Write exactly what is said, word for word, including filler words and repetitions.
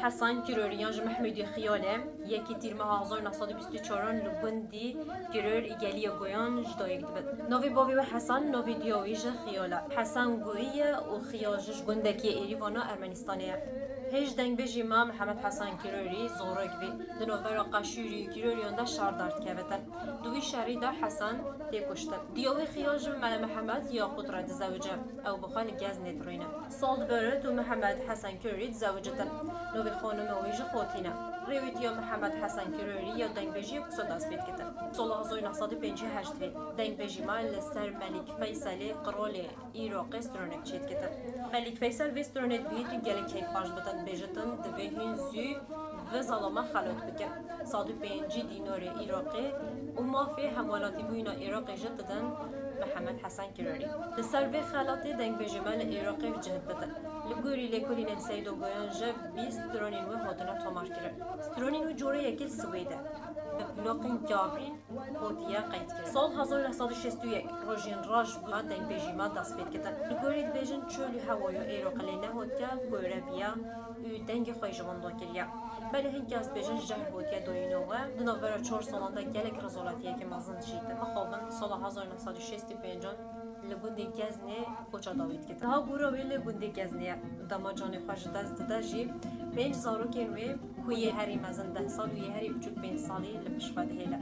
Hesan Kirorî yan jî Mehmûdî Xiyal e, yekê Tîrmeha hezar neh sed û bîst û çaran li gundî Kiror ê Geliyê Goyan ji dayik dibe. Navê bavê wî Hesan, navê diya wî jî Xiyal e. Hesan Goyî ye û Xiyal jî ji gundekî Êrîvana Ermenistanê ye. Hêj dengbêjî me Mihemed Hesan Kirorî zorek bî. Di navbera Qeşûrî û Kiroriyan de şer derdikevite. Di wî şerî de Hesan tê kuştin. Diya wî Xiyal ji Mele Mihemed Yaqût re dizewice. Ew bi xwe li Geznê dirûne. Sal dibirit û Mihemed Hesan Kirorî dizewicitin. Navê xanimê wî jî Xotîn e. Rêwîtiya Mihemed Hesan Kirorî ya dengbêjiyê wisa dest pê dikitin. Sala hezar neh sed û pêncî û heşt vê dengbêjî me li ser Melîk Feyselê, qiralê Îraqê, stranek çêdikitin. Melîk Feysel vê stranê dibihît û gelek keyfxweş bitin, dibêjitin, divê hîn zû vê zalama xelat bikin. Sed û pêncî dînarê Îraqê û mafê hemwelatîbûyîna Îraqê jî didin Mihemed Hesen Kirorî. Li ser vê xelatê dengbêjê me li Iraqê cihd bidin. Li gorî lêkolînên Seydo Goyan jî bîst stranên wê hatine tomarkirin. Stranên wê coreyekî li Swêd e. Bi bloqên gavîn hatiye qeydkirin. Sal hezar neh sed û şêst û yek rojên roj bû dengbêjî me dest pê dikitin. Li gorî dibêjin çol û hewaya Iraqê lê nehatiye gore biya û dengê xwe ji winda kiriye. Belê hin kes dibêjin jehr hatiye dayîna we. Di navbera çar salan de gelek rizolatiyeke mezin dijîtin. Mixabin sala hezar neh sed û şêst û pêncan li gundê Geznê koça dawî dikitin. Niha gora wê li gundê Geznê ye. Dema canê xwe ji dest dide jî pênc zarokên wê ku yê herî mezin deh sal û yê herî biçûk pênc salî li pişt xwe dihêle.